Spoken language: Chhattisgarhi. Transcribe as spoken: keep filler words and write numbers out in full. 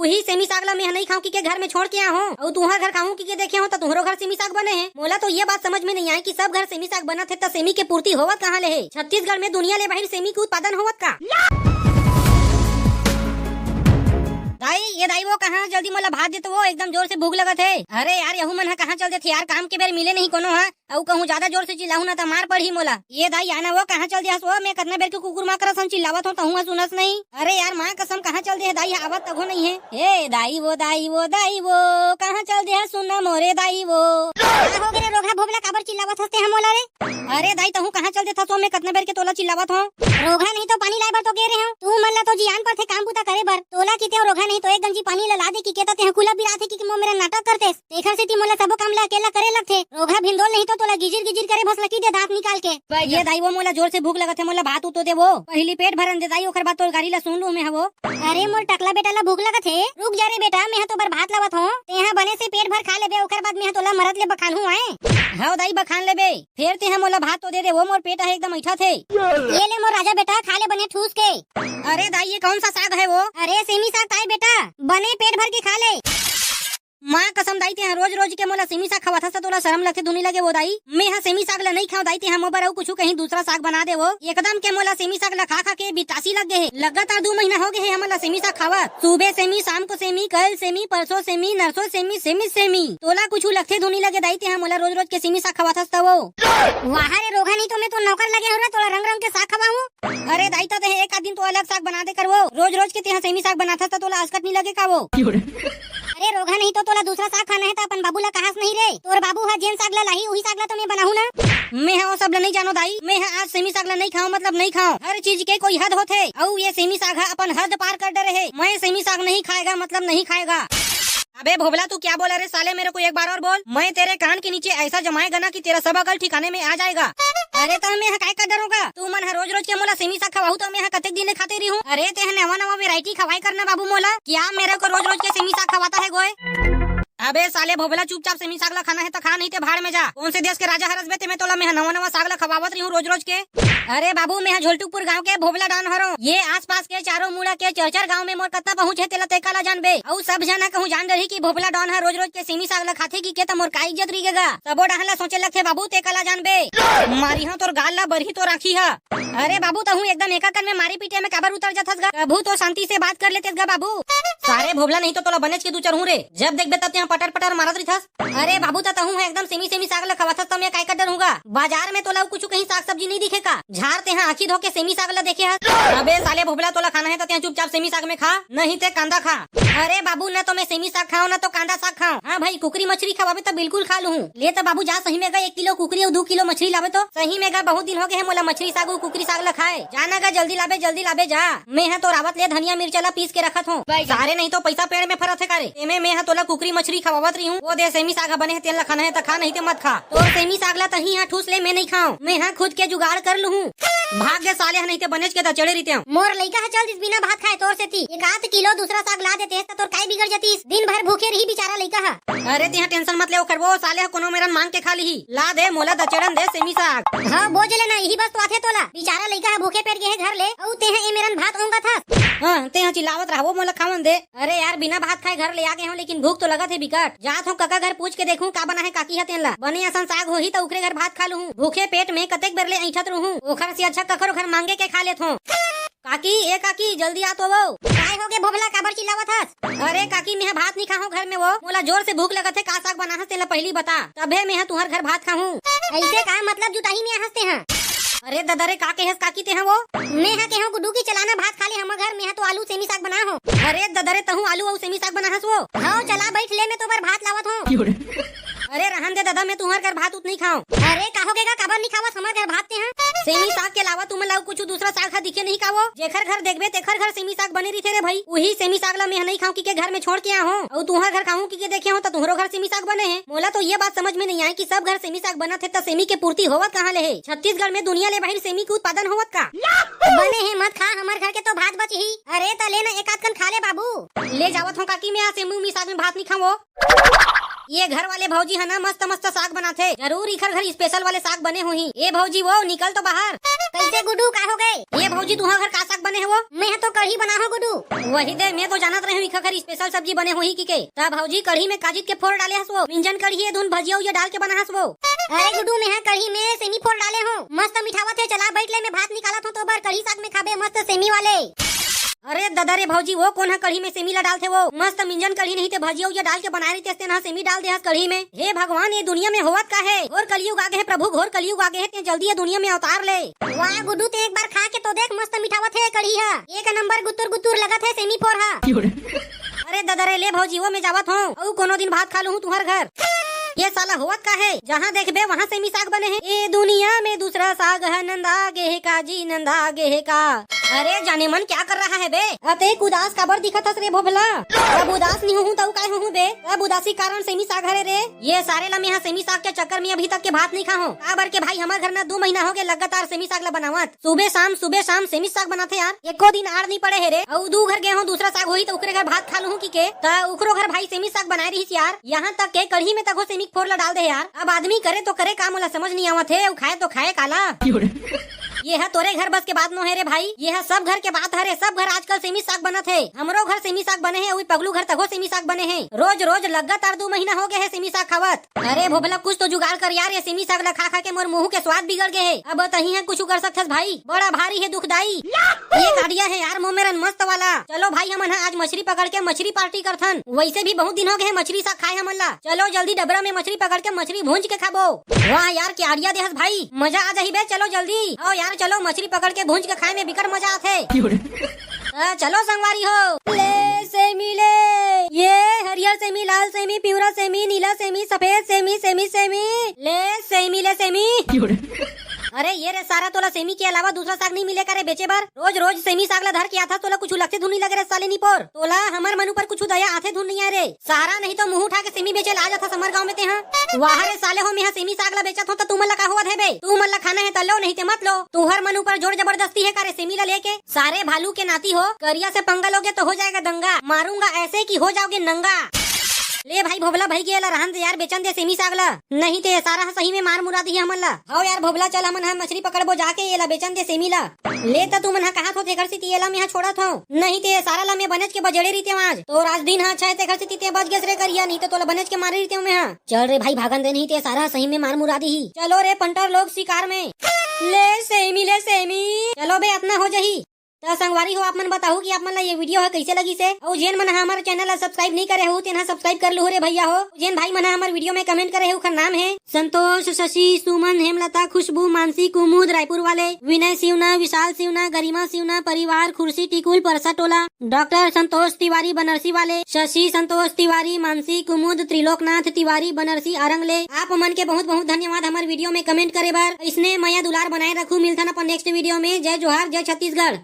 ही सेमी साग ला मेंह नइ खांव किके घर में छोड़ के आए हों, अउ तुंहर घर खाहूं किके देखे हों त तुंहरो घर सेमी साग बने हे। मोला तो ये बात समझ में नइ आए कि सब घर सेमी साग बनत हे त सेमी के पूर्ति होवत कहां ले हे? छत्तीसगढ़ में दुनिया ले बाहिर सेमी के उत्पादन होवत का? दाई, ये दाई वो कहां, जल्दी मोला भात दे तो वो, एकदम जोर से भूख लगत हे। अरे यार, यहू मन ह कहां चल देथे यार, काम के बेर मिले नहीं कोनो ह। अउ कहूं ज्यादा जोर से चिल्लाहूं ना त मार पड़ही मोला। ये दाई आना वो, कहां चल देहस वो? मैं कतना बेर के कुकुर मां करसन चिल्लावत हों, तहूं ह सुनस नहीं। अरे यार, मां कसम कहां चल देहे दाई, आवत तघो नहीं हे। ए दाई वो, दाई वो, दाई वो, कहां चल देहस सुन ना मोरे दाई वो। का हो गे रे रोगहा भोबला, काबर चिल्लावत हस तेंह मोला रे? अरे दाई, तहूं कहां चल देथस वो, मैं कतना बेर के तोला चिल्लावत हों। रोगहा नहीं तो पानी लाए बर तो गे रहे हों, तुमन ला तो जियान परथे काम बूता करे बर। तोला किते हों रोगहा नहीं तो एक गंजी पानी ला ला दे किके त तेंह कुला बिराथे किके मोर मेरन नाटक करतेस। तेखर सेती मोला सबो काम ला अकेला करे लगथे। रोगहा भिंदोल नहीं तो तोला गिजिर गिजिर करे भसलकी दे दांत निकाल के। ये दाई वो, मोला जोर से भूख लगत हे, मोला भात उतो दे वो। पहिली पेट भरन दे दाई, ओखर बाद तोर गारी ला सुन लूं मैं ह वो। अरे मोर टकला बेटा ला भूख लगत हे, रुक जा रे बेटा, मेंह तो बर भात लावत हों। तेंह बने से पेट भर खा लेबे, ओखर बाद मेंह तोला मरत ले बखानहूं आए। हव दाई, बखान लेबे। फेर तेंह मोला भात तो दे दे वो, मोर पेट ह एकदम अइठत हे। ये ले मोर राजा बेटा, खा ले बने ठूस के। अरे दाई, ये कौन सा साग हे वो? अरे सेमी साग ताई बेटा, बने पेट भर के खा ले। माँ कसम दाई, तेंह रोज रोज के मोला सेमी साग खवाथस त तोला शरम लगथे धुनी लगे वो दाई। मेंह सेमी साग ला नइ खांव दाई, तेंह मोर बर अउ कुछु कहीं दूसरा साग बना दे वो। एकदम के मोला सेमी साग ला खा खा के बिटासी लग गे हे। लगातार दू महीना हो गे हे हमन ला सेमी साग खावत। सुबह सेमी, शाम को सेमी, कल सेमी, परसों सेमी, नरसों सेमी, सेमी सेमी। तोला कुछु लगथे धुनी लगे दाई, तेंह मोला रोज रोज के सेमी साग खवाथस त वो। वाह रे रोगहा, नहीं तो मैं तो नौकर लगे हों रे, तोला रंग रंग के साग खवाहूं। अरे दाई, त तेंह एक आध दिन तो अलग साग बना दे कर वो। रोज रोज के तेंह सेमी साग बनाथस त तोला असकट नहीं लगे का वो? अरे रोगहा, नहीं तो तोला दूसरा साग खाना हे त अपन बाबू ला कहस नहीं रे। तोर बाबू ह जेन साग ला लाही, उही साग ला तो मैं बनाहूं ना। मेंह वो सब ला नहीं जानों दाई, मेंह आज सेमी साग ला नहीं खांव मतलब नहीं खांव। हर चीज के कोई हद होथे, अउ ये सेमी साग ह अपन हद पार कर डरे हे। मैं सेमी साग नहीं खाएगा मतलब नहीं खाएगा। अबे भोबला, तू क्या बोला रे साले? मेरे को एक बार और बोल। मैं तेरे कान के नीचे ऐसा जमाएगा ना कि तेरा सब अकल ठिकाने में आ जाएगा। अरे त मेंह काय कर डरों गा? तुमन ह रोज रोज के मोला सेमी साग खवाहू त मेंह कतेक दिन ले खाते रही हूँ। अरे तेंह नवा नवा variety खवाए करना बाबू मोला। क्या मेरे को रोज रोज के सेमी साग खवाता है गोय? अबे साले भोबला, चुपचाप सेमी साग ला खाना हे त खा, नहीं ते भाड़ में जा। कौन से देश के राजा हरस बे ते, मैं तोला मेंह नवा नवा साग ला खवावत रही हूँ रोज रोज के। अरे बाबू, मेंह झोलटुकपुर गांव के भोबला डॉन हरों। ये आसपास के चारों मुड़ा के चरचर गांव में मोर कतना पहुंच हे तेला ते का ला जानबे। अउ सब झन ह कहूं जान डरही कि भोबला डॉन ह रोज रोज के सेमी साग ला खाथे किके त मोर का इज्जत रहिगे गा। सबो डहन ला सोचे लगथे बाबू, ते का ला जानबे। मारिहंव तोर गाल ला, बरही तोर आंखी ह। अरे बाबू, तहूं एकदम एकाकन में मारे पीटे में काबर उतर जाथस गा? कभू तो शांति से बात कर लेतेस गा बाबू। सारे भोबला, नहीं तो तोला बनेच के दुचरहूं रे। जब देखबे तब तेंह पटर पटर मारत रहिथस। अरे बाबू, त तहूं ह एकदम सेमी सेमी साग ला खवाथस त मैं काय कर डरहूं गा? बाजार में तोला अउ कुछु कहीं साग सब्जी नहीं दिखे का? झार, तेंह आंखी धो के सेमी साग ला देखे हस? अबे साले भोबला, तोला खाना हे त तेंह चुपचाप सेमी साग में खा, नहीं ते कांदा खा। अरे बाबू, ना तो मैं सेमी साग खांव, ना तो कांदा साग खांव। हां भाई, कुकरी मछरी खवाबे त बिल्कुल खा लूहूं। ले त बाबू जा, सही में गा एक किलो कुकरी अउ दू किलो मछरी लाबे तो। सही में गा बहुत दिन हो गे हे मोला मछरी साग अउ कुकरी साग ला खाए। जा ना गा, जल्दी लाबे, जल्दी लाबे जा। मेंह तोर आवत ले धनिया मिर्चा ला पीस के रखत हों। सारे, नहीं तो पैसा पेड़ में फरत हे का रे? एमे मेंह तोला कुकरी मछरी खवावत रही हूँ। वो दे सेमी साग ह बने हे, तेन ला खाना हे त खा, नहीं ते मत खा। तोर सेमी साग ला तहीं ह ठूस ले, मैं नहीं खांव। मेंह खुद के जुगाड़ कर लूहूं। भाग गे साले ह, नहीं ते बनेच के दचेड़े रहितेंव। मोर लइका ह चल दिस बिना भात खाए तोर सेती। एक आध किलो दूसरा साग ला देतेस त तोर काय बिगड़ जतिस? दिन भर भूखे रही बिचारा लइका ह। अरे तेंह tension मत ले, ओखर वो साले ह कोनो मेरन मांग के खा लिही। ला दे मोला दचेड़न दे सेमी साग। हां, बोझ लेना, इही बस तो आथे तोला। बिचारा लइका ह भूखे पेट गे हे घर ले, अउ तेंह ए मेरन भात ओंगत हस। हां, तेंह चिल्लावत रहा वो, मोला खावन दे। अरे यार, बिना भात खाए घर ले आ गे हों, लेकिन भूख तो लगत हे बिकट। जात हों कका घर, पूछ के देखूं का बना हे काकी ह तेन ला। बने असन साग होही त ओकरे घर भात खा लूहूं। भूखे पेट में कतेक बेर ले अइंठत रहूं, ओखर से अच्छा कखरो घर मांगे के खा लेत हों। काकी, ए काकी, जल्दी आ तो वो। काय हो गे भोभला, काबर चिल्लावत हस? अरे काकी, मेंह भात नइ खाहूं घर में वो। मोला जोर से भूख लगत हे, का साग बना हस तेला पहिली बता, तभे मेंह तुंहर घर भात खाहूं। अइसे का मतलब जुटाही में आहस तेंह? अरे ददा रे, का केहेस काकी तेंह वो? मेंह केहों गुड्डू कि चला ना भात खा ले हमर घर, मेंह तो आलू सेमी साग बनाहों। अरे ददा रे, तहूं आलू अउ सेमी साग बनाहस वो? हव, चला बइठ ले, मैं तो बर भात लावत हों। अरे रहन दे ददा, मैं तुंहर घर भात उत नइ खांव। अरे का हो गे गा, काबर नइ खावस हमर घर भात तेंह? सेमी साग के अलावा तुमन ला अउ कुछु दूसरा साग ह दिखे नहीं का वो? जेखर घर देखबे तेखर घर सेमी साग बने रहिथे रे भई। उही सेमी साग ला मेंह नइ खांव किके घर में छोड़ के आहों, अउ तुंहर घर खाहूं किके देखे हों त तुंहरो घर सेमी साग बने हे। मोला तो ये बात समझ में नइ आय कि सब घर सेमी साग बनत हे त सेमी के पूर्ति होवत कहां ले हे? छत्तीसगढ़ में दुनिया ले बाहिर सेमी के उत्पादन होवत का? बने हे, मत खा, हमर घर के तो भात बचही। अरे त ले ना एक आध कन खा ले बाबू। ले जावत हों काकी, मैं आज सेमी उमी साग में भात नइ खांव वो। ये घर वाले भौजी ह ना मस्त मस्त साग बनाथे, जरूर इखर घर स्पेशल वाले साग बने होही। ए भौजी वो निकल तो बाहर। कैसे गुड्डू, का हो गए? ये भौजी तुहा घर का साग बने हे वो? मैं ह तो कढ़ी बना हो गुड्डू। वही दे, मैं तो जानत रहे हूँ इखर घर स्पेशल सब्जी बने होही की के। त भौजी कढ़ी में काजित के फोर डाले हस वो, मिंजन कढ़ी ए धुन भजिया उजिया डाल के बना हस वो। अरे गुड्डू, मैं ह कढ़ी में सेमी फोर डाले हूँ, मस्त मिठावत हे। चला बैठ ले, मैं भात निकालत हूँ तो बर कढ़ी साग में खाबे मस्त सेमी वाले। अरे ददा रे भौजी, वो कोन ह कढ़ी में सेमी ला डालथे वो? मस्त मिंजन कढ़ी नहीं ते भजिया उजिया डाल के बनाए रहिते, तेन ह सेमी डाल दे हस कढ़ी में। हे भगवान, ये दुनिया में होवत का हे? घोर कलयुग आ गे हे प्रभु, घोर कलयुग आ गे हे, ते जल्दी ये दुनिया में अवतार ले। वाह गुड्डू, ते एक बार खा के तो देख, मस्त मिठावत हे कढ़ी ह, एक नंबर गुतुर गुतुर लगत हे सेमी फोर ह। अरे ददा रे, ले भौजी, वो मैं जावत हूँ, अउ कोनो दिन भात खा लूँ तुहर घर। ये साला होवत का हे? जहाँ देखबे वहाँ सेमी साग बने हे। ए दुनिया में दूसरा साग ह नंदा गे हे का जी, नंदा गे हे का? अरे जाने मन क्या कर रहा है बे? अतेक उदास काबर दिखत हस रे भोभला? अब उदास नहीं होहूँ तउ काय होहूँ बे? अब उदासी कारण सेमी साग हरे रे। ये सारे ला मेहा सेमी साग के चक्कर में अभी तक के भात नहीं खा हूँ। काबर के भाई, हमर घर ना दू महीना हो गए लगातार सेमी साग ला बनावत। सुबह शाम, सुबह शाम सेमी साग बनाथे यार, एको दिन आड़ नहीं पड़े हे रे। अउ दू घर गे हूँ, दूसरा साग होही त उकरे घर भात खा लूँ की के, त उकरो घर भाई सेमी साग बनाए रहिस यार। यहाँ तक के कढ़ी में तको सेमी फोर ला डाल दे हे यार। अब आदमी करे तो करे का, मोला समझ नहीं आवत हे, अउ खाए तो खाए काला। ये ह तोरे घर बस के बात नो हे रे भाई, ये ह सब घर के बात हरे। सब घर आजकल सेमी साग बनत हे। हमरो घर सेमी साग बने हे, अउ पगलू घर तको सेमी साग बने हे। रोज रोज लगातार दू महीना हो गए हे सेमी साग खावत। अरे भोभला, कुछ तो जुगाड़ कर यार, ये सेमी साग ला खा खा के मोर मुंह के स्वाद बिगड़ गए हे। अब तही ह कुछ कर सकथस भाई, बड़ा भारी हे दुखदाई। एक आइडिया हे यार मोमेरन मस्त वाला। चलो भाई, हमन ह आज मछली पकड़ के मछली पार्टी करथन। वैसे भी बहुत दिन हो गए हे मछली साग खाए हमन ला। चलो जल्दी डबरा में मछली पकड़ के मछली भूंज के खाबो। वाह यार, क्या आइडिया देहस भाई, मजा आ जाही बे। चलो जल्दी आओ यार, चलो मछली पकड़ के भूंज के खाए में बिकट मजा आथे। त चलो संगवारी हो, ले सेमी ले, ये हरियर सेमी, लाल सेमी, पिवरा सेमी, नीला सेमी, सफेद सेमी, सेमी सेमी, ले सेमी ले सेमी। अरे ये रे सारा, तोला सेमी के अलावा दूसरा साग नहीं मिले का रे बेचे बर? रोज रोज सेमी साग ला धर के आथस, तोला कुछ लगथे धुन नहीं लगे रे साले निपोर। तोला हमर मन ऊपर कुछ दया आथे धुन नहीं आए रे सारा, नहीं तो मुंह उठा के सेमी बेचे ला आ जाथस हमर गांव में तेहा। वाह रे साले हो, मेहा सेमी साग ला बेचत हो त तुमन ला का होवत हे बे? तुमन ला खाना हे त लो, नहीं ते मत लो। तुहर मन ऊपर जोर जबरदस्ती हे का रे सेमी ला लेके? सारे भालू के नाती हो, करिया से पंगा लोगे तो हो जाएगा दंगा, मारूंगा ऐसे कि हो जाओगे नंगा। ले भाई भोभला भाई के एला रहन दे यार, बेचन दे सेमी साग ला, नहीं ते सारा ह सही में मार मुरा दिही हमन ला। हव यार भोभला, चल हमन ह मछली पकड़बो जाके, एला बेचन दे सेमी ला। ले त तुमन ह कहात हो तेकर सेती एला मेहा छोड़त हव, नहीं ते सारा ला मैं बनेच के बजेड़े रहितेव आज। तोर आज दिन ह अच्छा हे तेकर सेती ते बच गेस रे करिया, नहीं त तोला बनेच के मारे रहितेव मेहा। चल रे भाई भागन दे, नहीं ते सारा ह सही में मार मुरा दिही। चलो रे पंटर लोग शिकार में। ले सेमी, ले सेमी। चलो बे, अतना हो जही। त संगवारी हो, आप मन बताहू कि आप मन ला ये वीडियो ह कैसे लगिस हे, अउ जेन मन ह हमर चैनल ला सब्सक्राइब नहीं करे हो, तेन ह सब्सक्राइब कर लूहू रे भैया हो। जेन भाई मन ह हमर वीडियो में कमेंट करे हे, ओखर नाम हे संतोष, शशि, सुमन, हेमलता, खुशबू, मानसी, कुमुद, रायपुर वाले, विनय सिवना, विशाल सिवना, गरिमा सिवना, परिवार, खुर्सी टिकुल, परसा टोला, डॉक्टर संतोष तिवारी, बनारसी वाले, शशि संतोष तिवारी, मानसी, कुमुद, त्रिलोकनाथ तिवारी, बनारसी, आरंग ले। आप मन के बहुत बहुत धन्यवाद हमर वीडियो में कमेंट करे बर, इसने मया दुलार बनाए रखू। मिलथन अपन नेक्स्ट वीडियो में। जय जोहार, जय छत्तीसगढ़।